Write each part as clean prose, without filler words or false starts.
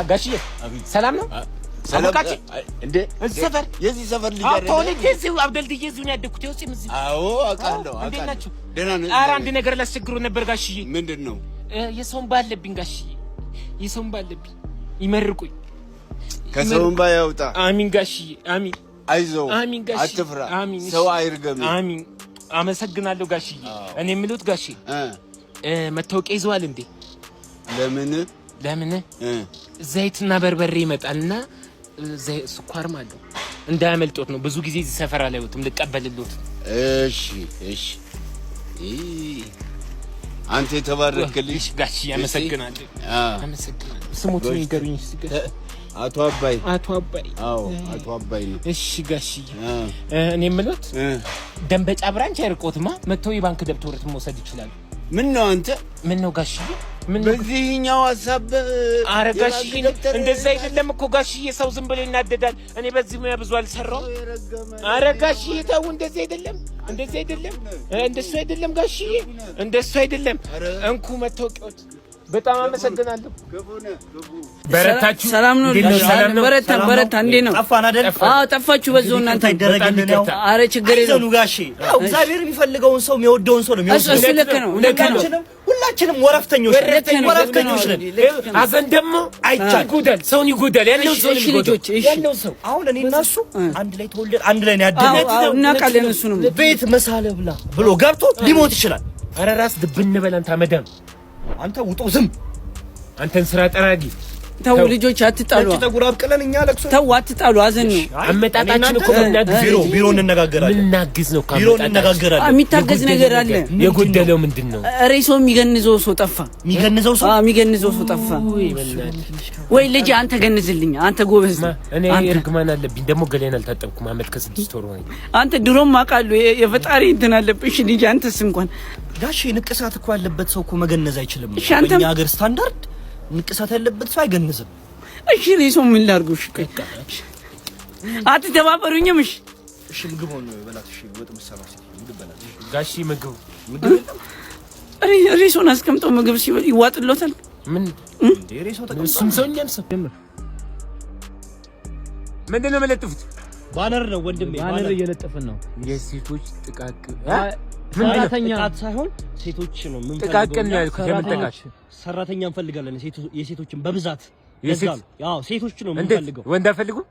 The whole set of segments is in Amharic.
ጋሽዬ ሰላም ነው? አወቃችሁ? እንዴ እዚህ ሰፈር የዚህ ሰፈር ልጅ አዎ፣ አይደለ? ተወልጄ እዚሁ አብደልድዬ እዚሁ ነው ያደግኩት። ይኸው እዚህም እዚሁ። አዎ አውቃለሁ። እንዴት አውቃለሁ። ናችሁ? ደህና ነኝ። ኧረ አንድ ነገር ላስቸግሮ ነበር ጋሽዬ። ምንድን ነው? የሰው እንባ አለብኝ ጋሽዬ፣ የሰው እንባ አለብኝ። ይመርቁኝ። ከሰው እንባ ያውጣ። አሚን ጋሽዬ፣ አሚን። አይዞህ፣ አሚን ጋሽዬ፣ አትፍራ። አሚን። ሰው አይርገም። አሚን። አመሰግናለሁ ጋሽዬ። እኔ የምልዎት ጋሽዬ፣ መታወቂያ ይዘዋል እንዴ? ለምን? ለምን? ዘይትና በርበሬ ይመጣልና ስኳርም አለው፣ እንዳያመልጦት ነው። ብዙ ጊዜ እዚህ ሰፈር አላየሁትም፣ ልቀበልሎት። እሺ እሺ። አንተ የተባረክልኝ ጋሽዬ፣ አመሰግናለሁ። አመሰግናለሁ። ስሞትን ይንገሩኝ እስኪ ጋሽ። አቶ አባይ። አቶ አባይ። አዎ፣ አቶ አባይ ነው። እሺ ጋሽዬ፣ እኔ የምልዎት ደንበጫ branch አይርቆትማ፣ መጥተው የባንክ ደብተሮት መውሰድ ይችላሉ። ምን ነው አንተ? ምን ነው ጋሽዬ? ምን ነው? በዚህኛው ሀሳብ ኧረ ጋሽዬ፣ የባንክ ደብተር እንደዛ አይደለም እኮ ጋሽዬ፣ ሰው ዝም ብሎ ይናደዳል። እኔ በዚህ ሙያ ብዙ አልሰራሁም። ኧረ ጋሽዬ ተው፣ እንደዚህ አይደለም፣ እንደዚህ አይደለም፣ እንደሱ አይደለም ጋሽዬ፣ እንደሱ አይደለም። እንኩ መታወቂያዎት። በጣም አመሰግናለሁ። በረታችሁ? ሰላም ነው? እንዴት ነው? ሰላም ነው? በረታ በረታ። እንዴት ነው? ጠፋን አይደል? አዎ ጠፋችሁ። በዛው እናንተ። ይደረግልን ያው። አረ ችግር የለውም። አይዘኑ ጋሼ፣ ያው እግዚአብሔር የሚፈልገውን ሰው የሚወደውን ሰው ነው የሚወስደው። እሱ ልክ ነው፣ ልክ ነው። ሁላችንም ወረፍተኞች ነን፣ ልክ ነው፣ ወረፍተኞች ነን። ሀዘን ደግሞ አይቻልም። ይጎዳል፣ ሰውን ይጎዳል። ያለው ሰው እሺ ልጆች፣ እሺ። ያለው ሰው አሁን እኔ እና እሱ አንድ ላይ ተወልደን አንድ ላይ ነው አዎ ያደግነው። አዎ፣ እናውቃለን። እሱንም ቤት መሳለ ብላ ብሎ ገብቶ ሊሞት ይችላል። ኧረ ራስ ድብን በል አንተ አመዳም። አንተ ውጦ ዝም። አንተን ስራ ጠራጊ። ተው ልጆች አትጣሉ። ነጭ ጠጉር አብቅለን እኛ ለቅሶ ተው አትጣሉ። ሀዘን ነው። አመጣጣችን እኮ ምናግዝ ቢሮ ቢሮ እንነጋገራለን። ምናግዝ ነው እኮ ቢሮ አመጣጣችን። እንነጋገራለን። የሚታገዝ ነገር አለ። የጎደለው ምንድን ነው? ሬሳው የሚገንዘው ሰው ጠፋ። የሚገንዘው ሰው አዎ የሚገንዘው ሰው ጠፋ። ውይ በእናትህ። ወይ ልጅ አንተ ገንዝልኝ። አንተ ጎበዝ ነህ። እኔ አንተ እርግማን አለብኝ ደግሞ፣ ገላዬን አልታጠብኩም። አመት ከ6 ወር ሆነኝ። አንተ ድሮም አውቃለሁ የፈጣሪ እንትን አለብሽ ልጅ። አንተስ እንኳን ጋሼ ንቅሳት እኮ ያለበት ሰው እኮ መገነዝ አይችልም። እሺ፣ አንተም- በእኛ ሀገር ስታንዳርድ ንቅሳት ያለበት ሰው አይገንዝም። እሺ ሬሳው ምን ላድርገው? እሺ ቆይ አትተባበሩኝም? እሺ። እሺ ምግብ ሆነ በላት። እሺ ወጥ የምትሰራው ሴትዮ ምግብ በላት። ጋሺ ምግብ ምግብ የለም። ሬሳውን አስቀምጠው ምግብ ሲበል ይዋጥሎታል። ምን እንዴ ሬሳው ተቀምጧል። እሱም ሰው እኛም ሰው። ምንድን ነው የመለጥፉት? Banner ነው ወንድሜ፣ Banner እየለጠፍን ነው። የሴቶች ጥቃቅን ሰራተኛ ጥቃት ሳይሆን ሴቶች ነው የምንፈልገው። ጥቃቅን ነው ያልኩት። የምን ጥቃት? ሰራተኛ እንፈልጋለን። የሴቶችን በብዛት የሴት? ለዛ ነው። አዎ ሴቶች ነው እንዴት የምንፈልገው። ወንድ አልፈልጉም?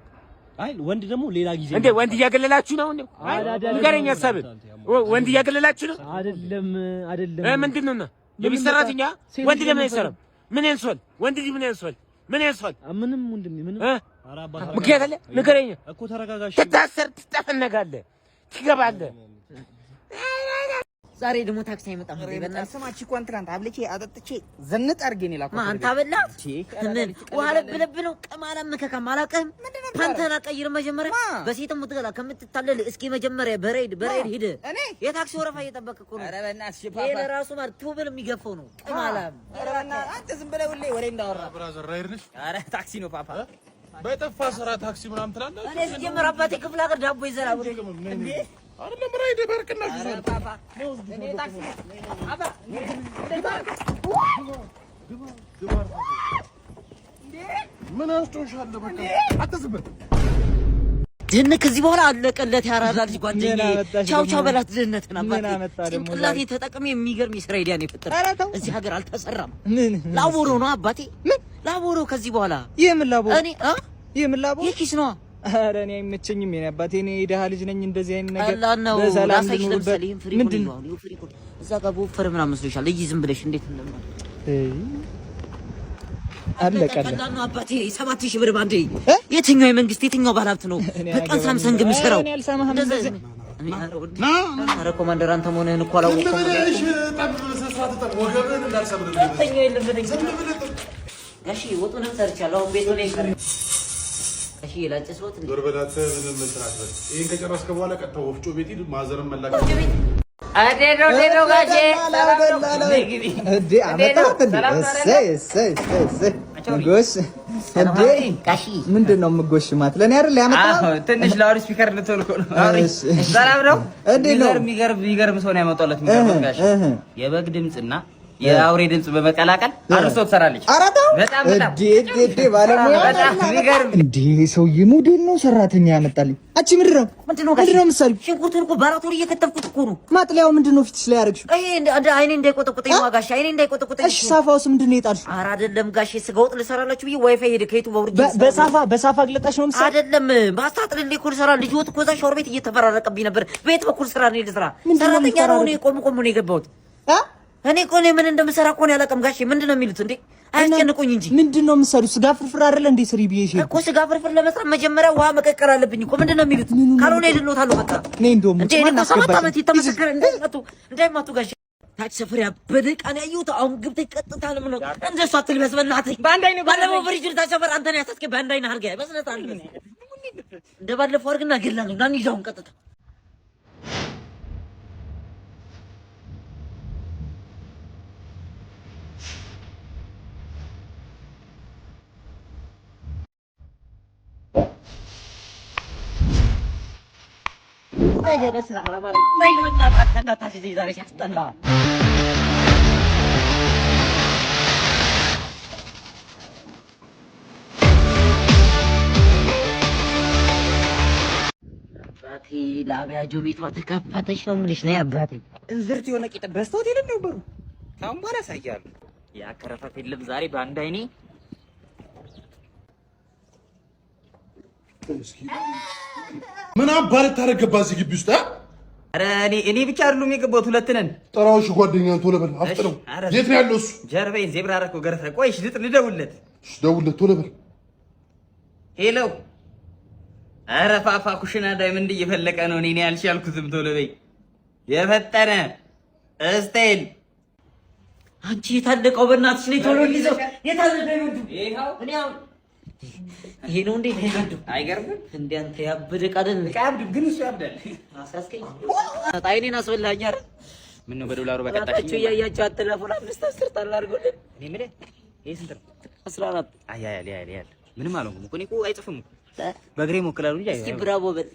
አይ ወንድ ደግሞ ሌላ ጊዜ እንዴ ወንድ እያገለላችሁ ነው? ንገረኝ ሀሳብን። ወንድ እያገለላችሁ ነው? አይደለም አይደለም። ምንድን ነው? የቤት ሰራተኛ ወንድ ለምን አይሰራም? ምን ያንሷል? ወንድ ልጅ ምን ያንሷል? ምን ያንሷል? ምንም ወንድሜ ምንም። እ? ምክንያት አለ? ንገረኝ። እኮ ተረጋጋሽ። ትታሰር፣ ትጠፈነጋለህ፣ ትገባለህ። ዛሬ ደግሞ ታክሲ አይመጣም እንዴ? በእናትህ። ስማ ቺኳን ትናንት አብልቼ አጠጥቼ ዘንጥ አድርጌ ነው የላኳት። ማን ታበላት? ምን ውሃ ለብ ለብ ነው? ቅማላም መከካም አላውቅህም። ፓንተህን አቀይር መጀመሪያ። በሴት የምትገላ ከምትታለል እስኪ መጀመሪያ በ Ride በ Ride ሂድ። እኔ? የታክሲ ወረፋ እየጠበቅህ እኮ ነው። ኧረ በእናትሽ ይሄ ፓፓ። ለራሱ ማለት ቱብል የሚገፋው ነው። ቅማላም። ኧረ በእናትህ አንተ ዝም ብለህ ሁሌ ወሬ እንዳወራ። Brother Ride ነሽ? ኧረ ታክሲ ነው ፓፓ። በጠፋ ስራ ታክሲ ምናምን ትላለህ? እኔ ሲጀምር አባቴ ክፍለ ሀገር ዳቦ ይዘራ ብሎ እንዴ አይደለም Ride በርቅናሽ ኧረ ፓፓ እኔ ታክሲ አባ። ምን አስጮሻለሁ? በቃ አትዝም በል። ድህነት ከዚህ በኋላ አለቀለት። ያራዳ ልጅ ጓደኛዬ ቻው ቻው በላት ድህነትን። አባቴ ጭንቅላቴ ተጠቅሜ የሚገርም የስራ idea ነው የፈጠርኩት። እዚህ ሀገር አልተሰራም። ላቦሮ ነው አባቴ፣ ላቦሮ ከዚህ በኋላ። ይህ ምን ላቦ? እኔ እ ይህ ምን ላቦ? የኪስ ነዋ። ኧረ እኔ አይመቸኝም። የኔ አባቴ እኔ የደሃ ልጅ ነኝ። እንደዚህ አይነት ነገር ቀላል ነው። በሰላም ላሳይሽ። ልኑርበት። ለምሳሌ ይሄን ፍሪ ምንድን ነው? ይሄ ፍሪ ኮድ እዛ ጋር በወፈረ ምናምን መስሎሻል። እይ ዝም ብለሽ እንዴት እንደማ አለቀለ። ቀላል ነው አባቴ። 7,000 ብር ባንዴ። የትኛው የመንግስት የትኛው ባለሀብት ነው በቀን ሳምሰንግ የሚሰራው? እኔ አልሰማህም። እንደዚህ ኧረ ኮማንደር አንተ መሆንህን እኮ አላወቅኩም። ወገብህን እንዳልሰብርብህ። ጋሺ ወጡንም ሰርቻለሁ። አሁን ቤቱ ላይ ይቀር። ጋሺ ላጨስሎት እንዴ? ዞር በላት። ምንም እንትን አትበል። ይሄን ከጨረስክ በኋላ ቀጥታ ወፍጮ ቤት ሂድ። ማዘርን መላክ እንዴት ነው? እንዴት ነው ጋሼ? እንዴ አመጣት እንዴ? እሰይ እሰይ እሰይ እሰይ ጎሽ። እንዴ ምንድን ነው የምጎሽማት? ለእኔ አይደል ያመጣኸው? ትንሽ loud speaker ልትሆን እኮ ነው። ሰላም ነው። እንዴት ነው? የሚገርም የሚገርም ሰው ነው ያመጣሁለት። የሚገርም ጋሽ የበግ ድምፅና የአውሬ ድምፅ በመቀላቀል አርስቶ ትሰራለች። ኧረ ተው። በጣም በጣም። እንዴ እንዴ እንዴ፣ ባለሙያ በጣም የሚገርም። እንዴ ሰውዬ ሞዴል ነው ሰራተኛ ያመጣልኝ። አንቺ ምንድን ነው ምንድን ነው ጋሼ? ምንድን ነው የምትሰሪው? ሽንኩርቱን እኮ ባራቶሪ እየከተፍኩት እኮ ነው። ማጥለያው ምንድን ነው ፊትሽ ላይ ያደረግሽው? ይሄ እንደ አይኔ እንዳይቆጠቁጠኝ ነው ጋሼ፣ አይኔ እንዳይቆጠቁጠኝ። እሺ ሳፋውስ ምንድን ነው የጣልሽው? ኧረ አይደለም ጋሼ፣ ስጋ ወጥ ልሰራላችሁ ብዬ ዋይፋይ ሄደ ከየቱ በውርጅ በሳፋ ግለጣሽ ነው የምትሰሪው? አይደለም ማስታጥልልኝ እኮ ልሰራ ልጅ ወጥ እኮ እዛ ሻወር ቤት እየተፈራረቀብኝ ነበር። በየት በኩል ስራ ነው ልስራ? ምንድን ነው ሰራተኛ ነው እኔ የሚፈራረቀው? ቆም ቆም ነው የገባሁት። እ? እኔ እኮ እኔ ምን እንደምሰራ እኮ ነው ያላውቅም ጋሼ። ምንድን ነው የሚሉት እንዴ? አያስጨንቁኝ እንጂ። ምንድን ነው የምትሰሪው? ስጋ ፍርፍር አይደለ እንዴ ስሪ ብዬሽ እኮ ስጋ ፍርፍር ለመስራት መጀመሪያ ውሃ መቀቀል አለብኝ እኮ። ምንድን ነው የሚሉት? ካልሆነ ሄድልዎታለሁ በቃ። እኔ እንደውም እንዴ እኔ ማን እኮ 7 አስገባኝ? ዓመት የተመሰከረ እንዳይማቱ እንዳይማቱ ጋሼ። ታች ሰፈር ያበደ ዕቃ ነው ያየሁት። አሁን ገብተህ ቀጥታ ነው የምለው። እንደሱ አትልበስ በእናትህ። ባለፈው ፍሪጅ ታች ሰፈር አንተ ነው ያሳስከኝ። በአንድ አይንህ አድርገህ በስነ ስርዓት አልበስ። እንደ ባለፈው አድርግና እገልሃለሁ። ና እንሂድ አሁን ቀጥታ። እንዳታስይዘኝ ዛሬ ሲያስጠላ። አባቴ ለአብያጆ ቤቷ ተከፈተች ነው የምልሽ። ነይ አባቴ። እንዝርት የሆነ ቂጥ በስተውት የለም ነበሩ። ካሁን በኋላ ያሳያሉ። ያ ከረፈት የለም ዛሬ በአንድ አይኔ። ምን አባህ ልታደርግ ገባህ እዚህ ግቢ ውስጥ? አ? ኧረ እኔ ብቻ አይደሉም የገባሁት፣ ሁለት ነን። ጥራው እሺ፣ ጓደኛህን ቶሎ በል አፍጥነው። ኧረ የት ነው ያለው እሱ? ጀርባዬን ዜብራ አደረከው ገረፈ። ቆይ እሺ ልደውልለት። እሺ፣ ደውልለት ቶሎ በል። Hello። ኧረ ፋፋ ኩሽና diamond እየፈለቀ ነው። እኔ ያልኩትም ቶሎ በይ። የፈጠነ እስቴል አንቺ የታለቀው በእናትሽ ነይ ቶሎ እንይዘው። የታለ diamond ኡ? እኔ አሁን ይሄ ነው እንዴ diamond ኡ? አይገርምም እንዴ አንተ ያበደ ዕቃ አይደል? ዕቃ ያብድም ግን እሱ ያብዳል። አስያዝከኝ። አይኔን አስበላኸኝ አይደል? ምን ነው በዶላሩ በቀጣሽ እራሳችሁ እያያችሁ አትለፉን። 5 10 ጣል አድርጎልን። እኔ የምልህ ይሄ ስንት ነው? 14። አይ አይ አይ አይ ምንም አልሆንኩም እኮ እኔ እኮ አይጽፍም እኮ በእግሬ እሞክራለሁ እንጂ እስኪ ብራቮ በል።